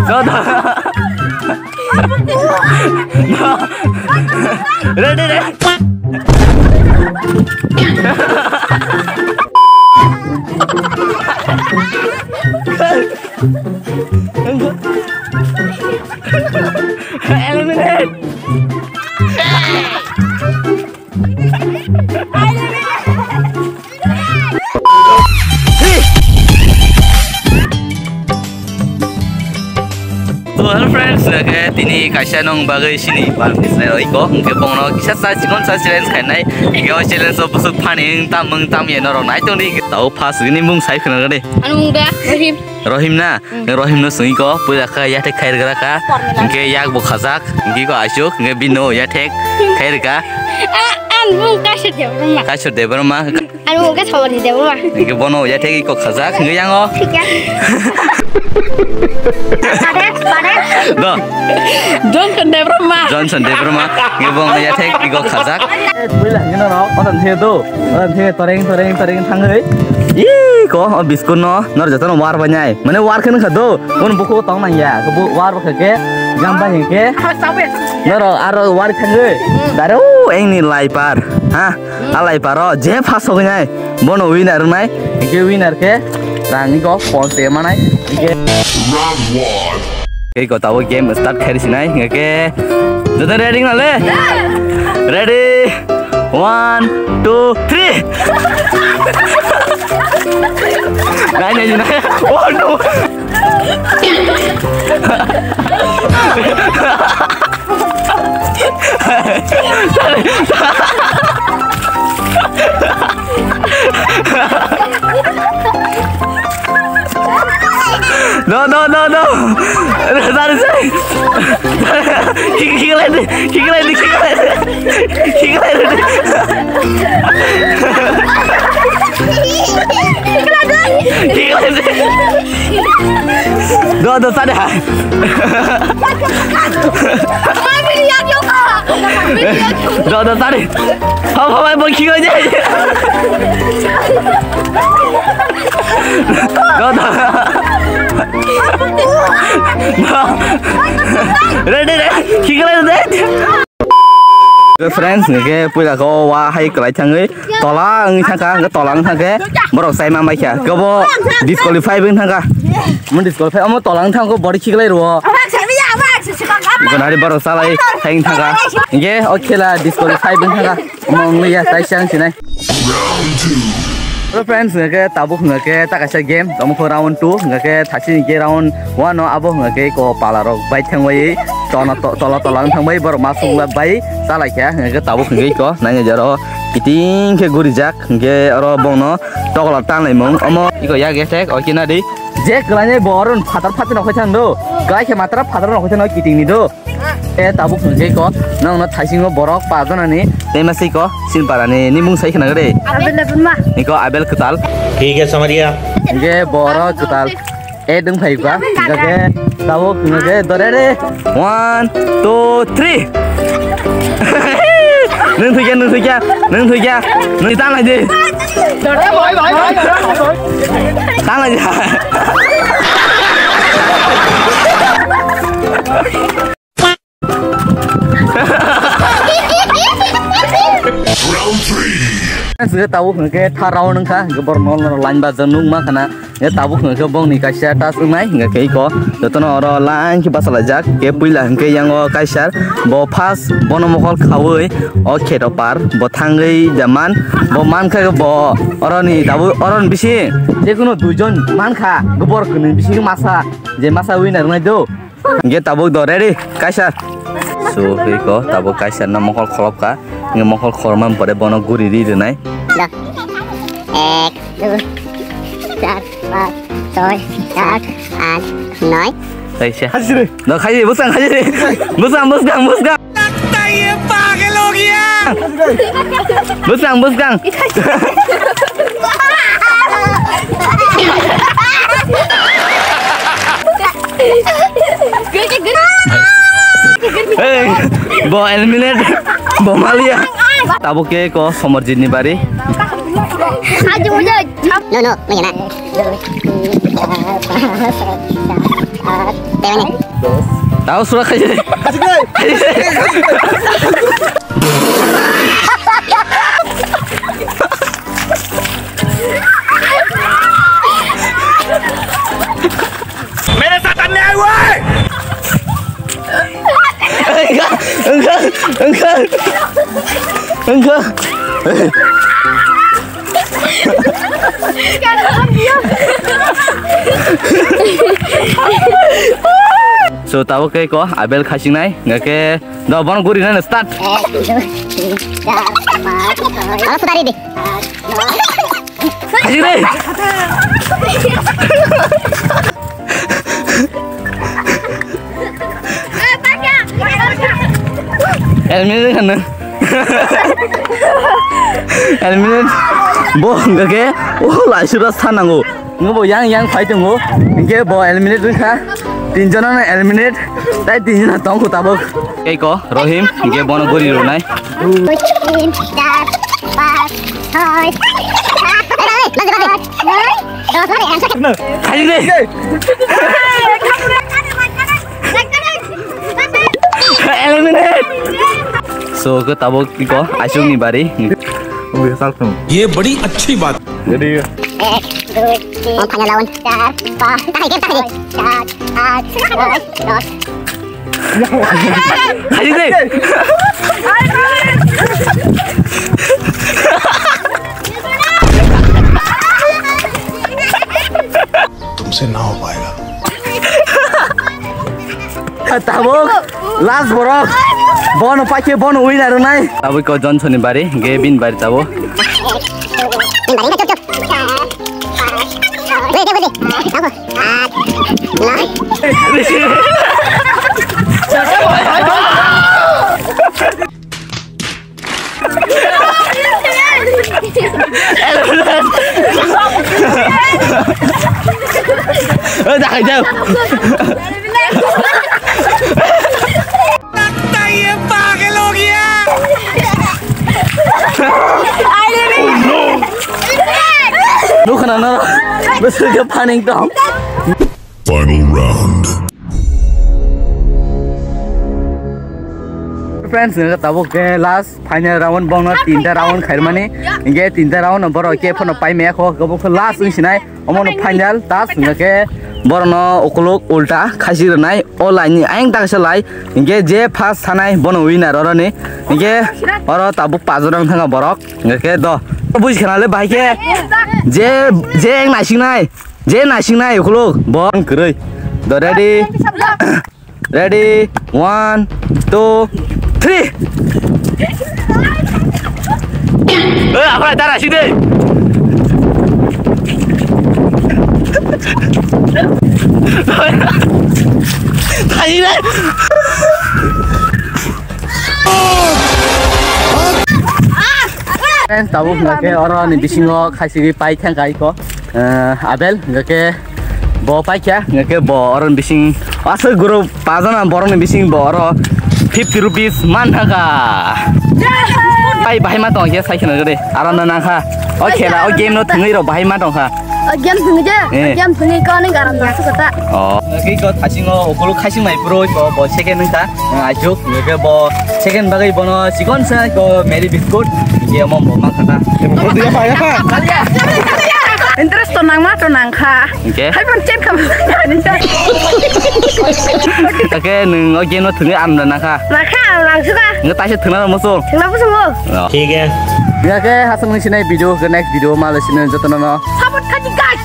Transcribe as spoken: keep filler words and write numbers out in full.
No, no. No. Ready, ready. Eliminate. So, hello friends, hwnkhe tini kaisa nong bagwi sini pal khe chwrai rw iko, hwnkhe bongno kisa sa chikon sa challenge khainai, hwnkhe o challenge o bwswk phani wng tam wng tam ya norok nai tongdi, tao first gini mung sai khwna gani. Ano mung da, Rahim. Rohim na? Hmm. Rohim no sungwi ko, puila kha yathek khair gra kha. Porni na. Hwnkhe yak bo khajak, hwnkhe ko asuk, hwnkhe bino yathek khair kha. A, an mung Kaisor Debbarma. Kaisor Debbarma. An mung khe Somorjit Debbarma. Hwnkhe bono yathek ko khajak, hwnkhe yango. Thik ya. Pare, pare. Do. Johnson Debbarma. Johnson Debbarma. Hwnkhe bono yathek ko khajak. Puila hwnkhe no, ono the do. Ono the toreng, toreng, toreng thangwi. Ih, ko, o biscuit no. Nor jotono war bai nai. Mane war khe nukha do. Bon buku tong nang ya. Ke bu war ba khe gam ba hing ke. Noro aro war thangwi. Dare u engni laipar. Ha? A laiparo je first hok nai. Bono winner nai. Ke winner ke. Rang ni go phone te manai. Ke. Round one. Ke ko tabo game start khairi sinai. Ke. Joto ready na le? Ready. One, two, three. Nai, nai, nai. Oh, no. No, no, no, no. Sorry, sorry. Kick, kick lagi, kick lagi, kick lagi. Kick lagi. Kick lagi. No, no, sorry. No, no, sorry. Hop, hop, hop, kick lagi. Ready, ready. Kick ready, ready. Friends, hwnkhe puila kho wa hai kwlai thangwi tola wngwi thangkha, hwnkhe tola wng thangkhe borok chai ma maikha, kebo disqualify wng thangkha. Omo disqualify, omo tola wng thangkho body kick lai rwo. Gonari borok chalai thang thangkha. Hwnkhe o khela disqualify wng thangkha. Omo wngya, tai siang sinai. Hello friends, hwnkhe tabuk hwnkhe ta kaisa game, tamo kho round two, hwnkhe thasi hwnkhe round one no abo hwnkhe ko pala rok bai thangbai, tola to-, tola tola wng thangbai, borok ma sung bai chalai kha, hwnkhe tabuk hwnkhe ko nanya jaro kiting khe gurijak, hwnkhe oro bongno tokla tanlaimung, omo iko yak ethek, o kinadi. Je kwlainai bo oro phatar phatar rok khai thang do, kwlai khe matra phatar rok khai thang kiting ni do. E tabuk hwnkhe ko, nokno thaisingo borok pa jonani, tei ma siko, Silparani, ni mung sai khna gre. Abel Debbarma. Niko Abel Kwtal. ठीक है, समझ गया। Hwnkhe borok Kwtal. E dong phai ba. Hwnkhe tabuk hwnkhe dore re. One, two, three. Nung thikya, nung thikya, nung thikya. Nung tang aje. Tang aje. Round three. Hwnkhe tabuk hwnkhe tha round wngkha, hwnkhe borok no, no line ba jang nukma khana. Hwnkhe tabuk hwnkhe bongni kaisa touch wngnai, hwnkhe iko jotono oro line khe bachalaijak. Hwnkhe puila hwnkhe yango kaisa bo first bono mokol khaui o kheto par bo thangwi da man, bo mankha bo oroni tabuk oroni bising jekunu duijon mankha, borok kwnwi bising masa je masa winner wngnai do. Hwnkhe tabuk do ready, kaisa. So, hwnkhe ko tabuk kaisa no mokol kholop kha. Hwnkhe mokol khorma pore bono guri ri rwnai. Da. Ek, dui, char, panch, choi, sat, aat, noi. Kaisa. Hajire. Do khai bwskang hajire. Bwskang, bwskang, bwskang. लगता है ये पागल हो गया। Bwskang, bwskang. Hey, bo eliminate, bo malia. Tabuk khe ko Somorjit ni bari. No, no, no, no. Tao sura khai. मेरे साथ अन्याय हुआ है। Enggak, enggak, enggak, enggak. So, tabo ke ko Abel khasingnai, nge ke do bon guri na start. Alas tadi deh. Haji deh. Eliminate kan? Eliminate. Bo enggak ke? Oh, laisura sanango. Nge bo yang yang fight ngo. Nge bo eliminate wngkha. Tinjono eliminate. Tai tinjono tongkho tabok. Keiko, Rohim, nge bono guri runai. Dui, tin, char, pas, choi, sat, aat, noi, dos, baro, answer. Khai de. Eliminate. So, ke tabok kiko, asuk ni bari. Ye badi achhi baat. Ek, dui, tin, char, pas, takai, takai, choi, sat, aat, noi, dos. Haji deh. तुमसे ना हो पाएगा। Tabok, last borok. Bono paikhe, bono winner wngnai. Tabok ko Johnson ni bari, ge bini bari tabok. Nukha na noro, besok ke paning tong. Final round. Friends, nge tabuk ke last final round, bongno tinta round khairmani. Nge tinta round no borok ke phano paimaya kho, kebo khe last wng sinai. Omo no final, tas nge ke borok no ukuluk ulta khasi rwnai. O line ni ayang tak se lai. Nge je first thanai bono winner oro ni. Nge oro tabuk pajorang thanga borok. Nge ke do. Buji khana le bahai ke. Je, je eng naising nai. Je naising nai ukuluk. Bo ang kwrwi. Do ready? Ready? One, two, three. Eh, apa dah naising deh? Tadi deh. Friends, tabuk hwnkhe oro ni bisingo khaisigi pai thangkha iko, eh, Abel, hwnkhe bo paikha, hwnkhe bo oro ni bising aswk group pajana borok ni bising bo oro fifty rupees man thangkha. Pai bahai ma tong khe sai kheno gede, aram na nangkha. O khela, o game no thwngwi rok bahai ma tongkha. O game thwngwi je, eh. O game thwngwi ko ni garam na sukata. Oh. Hwnkhe ko thasingo ukulu khaising nai phuru ko bo second wngkha. Ajuk, hingke bo second bagwi bono chikon sa ko Mary biscuit, hingke omo bo ma khata. Interest to nangma to nangkha. Hingke? Hai pon chat kham. Oke, nung o game no thungwi ang da nangkha. Nangkha, ang nangsuka. Nge taise thungna mo so. Thungna mo so. Thik hai. Hingke hasung nung sinai video, ke next video ma le sinai jotono no. Support khaji guys.